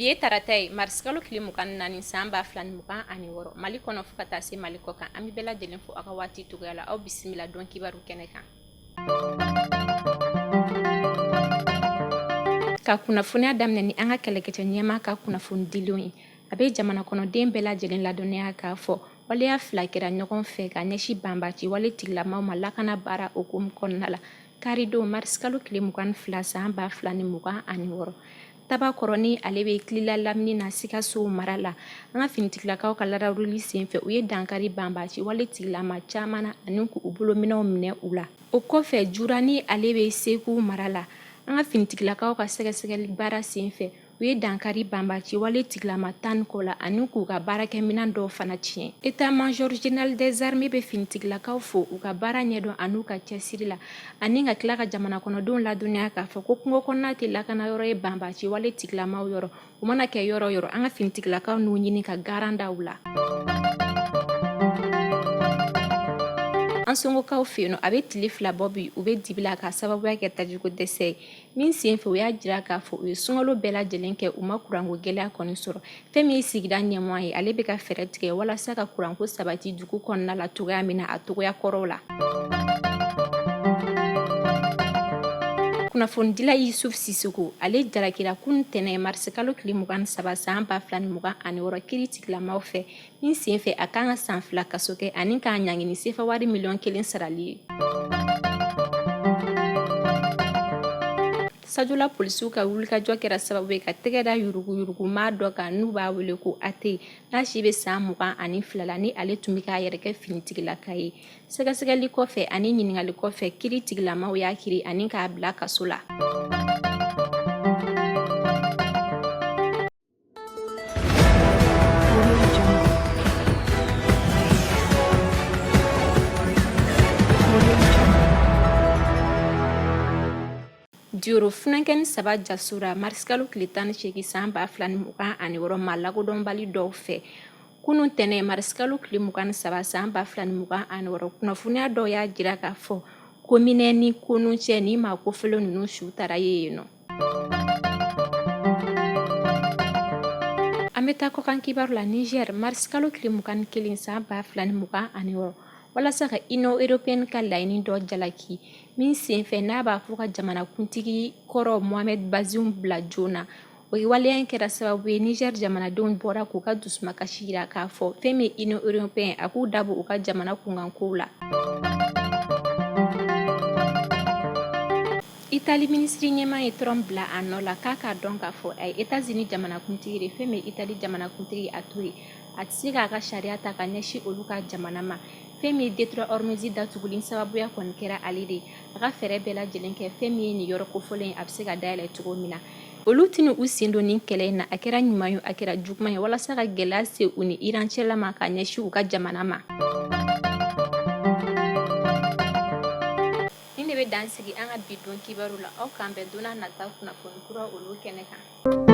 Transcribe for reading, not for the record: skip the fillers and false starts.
Bi ye tarata ye, marisikalo tile 24 san 2026, Mali kɔnɔ fo ka taa se Mali kɔ kan. An bɛ bɛɛ lajɛlen fo aw ka waati cogoya la. Aw bisimila don kibaru kɛnɛ kan. Ka kunnafoniya daminɛ ni an ka kɛlɛkɛcɛ ɲɛmaa ka kunnafoni dilenw ye. A bɛ jamana kɔnɔden bɛɛ lajɛlen ladɔnniya k'a fɔ waleya fila kɛra ɲɔgɔn fɛ ka ɲɛsin banbaci wale tigilamaw ma lakana baara hukumu kɔnɔna la. Karidon marisikalo tile 22 san 2026, Tabakɔrɔ ni ale bɛ Kilila lamini na Sikaso mara la, an ka finitigilakaw ka larawuli senfɛ, u ye dankari banbaci wale tigilama caman na ani k'u bolominɛnw minɛ u la. O kɔfɛ, Jura ni ale bɛ Segu mara la, an ka finitigilakaw ka sɛgɛsɛgɛli baara senfɛ, u ye dankari banbaci wale tigilama 10 kɔ la ani k'u ka baarakɛminɛn dɔw fana tiɲɛ. État-major général des armées bɛ finitigilakaw fo u ka baara ɲɛdɔn an'u ka cɛsiri la, ani ka tila ka jamana kɔnɔdenw ladɔnniya k'a fɔ ko kungo kɔnɔna tɛ lakana yɔrɔ ye banbaci wale tigilamaw yɔrɔ. U mana kɛ yɔrɔ yɔrɔ, an ka finitigilakaw n'u ɲini ka garan da u la. Ansongokaw fɛ yen nɔ, a bɛ tile 2 bɔ bi, u bɛ dibi la k'a sababuya kɛ tajiko dɛsɛ ye. Min senfɛ, u y'a jira k'a fɔ u ye sunkalo bɛɛ lajɛlen kɛ, u ma kuranko gɛlɛya kɔni sɔrɔ. Fɛn min ye sigida ɲɛmɔgɔ ye, ale bɛ ka fɛɛrɛ tigɛ walasa ka kuranko sabati dugu kɔnɔna la cogoya min na a cogoya kɔrɔw la. Kunnafonidila Yusuf Sisoko, ale jalakira kunun tɛnɛn marisikalo tile 23 san 2026 kiri tigilamaw fɛ. Min senfɛ, a kan ka san 2 kaso kɛ ani k'a ɲangi ni sefa wari miliyɔn 1 sarali ye. Sajola polisiw ka wulikajɔ kɛra sababu ye ka tɛgɛ da yuruguyurugumaa dɔ kan n'u b'a wele ko Ate, n'a si bɛ san 22 la, ni ale tun bɛ k'a yɛrɛ kɛ finitigilaka ye. Sɛgɛsɛgɛli kɔfɛ ani ɲininkali kɔfɛ, kiri tigilamaw y'a kiri ani k'a bila kaso la. Diyoro funankɛnin 3 jasora marisikalo tile 18 san 2026 maa lakodɔnbali dɔw fɛ. Kunun tɛnɛn marisikalo tile 23 san 2026, kunnafoniya dɔw y'a jira k'a fɔ ko Minɛ ni Konu cɛ ni maa kofɔlen ninnu su taara ye yen nɔ. An bɛ taa kɔkan kibaru la. Niger, marisikalo tile 21 san 2026, walasa ka Union européenne ka laɲini dɔ jalaki min senfɛ n'a b'a fɔ ka jamanakuntigi kɔrɔ Mohamed Bazoum bila joona. O waleya in kɛra sababu ye Niger jamanadenw bɔra k'u ka dusumakasi jira k'a fɔ fɛn min Union européenne a k'u dabɔ u ka jamana kunkankow la. Itali minisiri ɲɛmaa ye Trump bila a nɔ la k'a k'a dɔn k'a fɔ a ye Etats-Unis jamanakuntigi de. Fɛn min Itali jamanakuntigi a to yen, a tɛ se k'a ka sariya ta ka ɲɛsin olu ka jamana ma. Fɛn min ye détroit Hormuz datuguli sababuya kɔni kɛra ale de ye. A ka fɛɛrɛ bɛɛ lajɛlen kɛ fɛn min ye nin yɔrɔ kofɔlen ye, a bɛ se ka dayɛlɛ cogo min na. Olu tɛna u sen don nin kɛlɛ in na, a kɛra ɲuman ye, a kɛra juguman ye, walasa ka gɛlɛya se u ni Iran cɛla ma ka ɲɛsin u ka jamana ma. Nin de bɛ dan sigi an ka bi don kibaru la. Aw k'an bɛn don nata kunnafoni kura olu kɛnɛ kan.